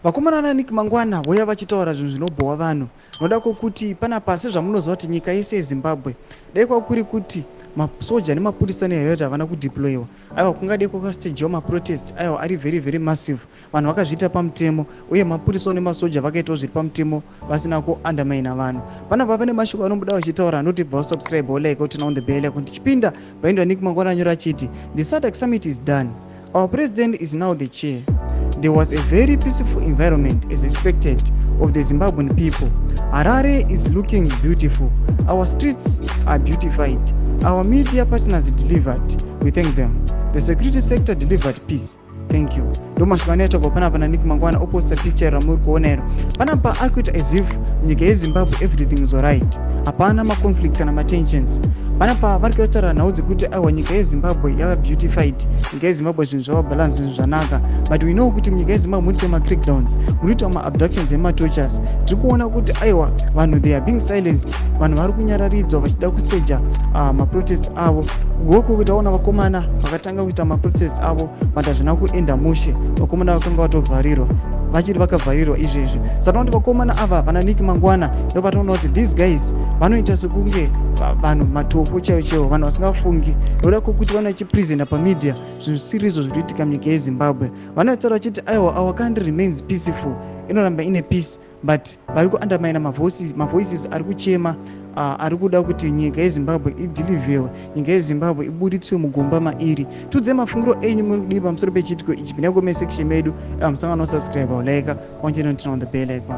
Vakomana naNick Mangwana vouya vachitaura zvinhu zvinobhowa vanhu noda kwokuti panapa sezvamunoziva kuti nyika yese yeZimbabwe dai kwakuri kuti masoja nemapurisa neriot havana kudeployiwa, aiwa, kungadai kwakastajiwa maprotest, aiwa, ari very very massive. Vanhu vakazviita pamutemo uye mapurisawo nemasoja vakaitawo zviri pamutemo vasina kuandamaina vanhu. Panapa pane mashoko anobuda vachitaura anoti bva usubscribe, wolike, woturn on the bell icon. Tichipinda paendwa, Nick Mangwana anyora achiti, "The SADC summit is done. Our president is now the chair. There was a very peaceful environment, as expected of the Zimbabwean people. Harare is looking beautiful. Our streets are beautified. Our media partners delivered. We thank them. The security sector delivered peace. Thank you." Ndo mashoko anoitwa panapa naNick Mangwana. Oposta picture ramuri kuona iro panapa. Ari kuita as if nyika yeZimbabwe everything is alright, hapana maconflicts kana matensions. Panapa vari kutaura nhau dzekuti aiwa, nyika yeZimbabwe yava beautified, nyika yeZimbabwe zvinhu zvava balance, zvinhu zvanaka. But we know kuti munyika yeZimbabwe muri kuita macrackdowns, muri kuitwa maabductions ematortures. Tiri kuona kuti aiwa, vanhu, they are being silenced, vanhu vari kunyararidzwa vachida kustaja maprotest avo. Goko kuti aona vakomana vakatanga kuita maprotest avo, but hazvina kuenda mushe. Vakomana vakanga vatovharirwa, vachiri vakavharirwa izvezvi. Saka kuti vakomana ava vana Nick Mangwana, ndo patinoona kuti these guys vanoita sekunge vanhu matofo chaivo chaivo, vanhu vasingafungi, nokuda kwokuti vanochipresenta pamedia zvinhu zvisiri izvo zviri kuitika munyika yeZimbabwe. Vanotaura vachiti aiwa, our country remains peaceful, inoramba ine peace, but vari kuandamaina mavoices ari kuchema, ari kuda kuti nyika yeZimbabwe idhilivhewe, nyika yeZimbabwe iburitswe mugomba mairi. Tiudze mafungiro enyu, muri kudii pamusoro pechiitiko ichi? Pinda comment section medu. Musangano, subscribe, like, pamwe chete noturn on the bell icon.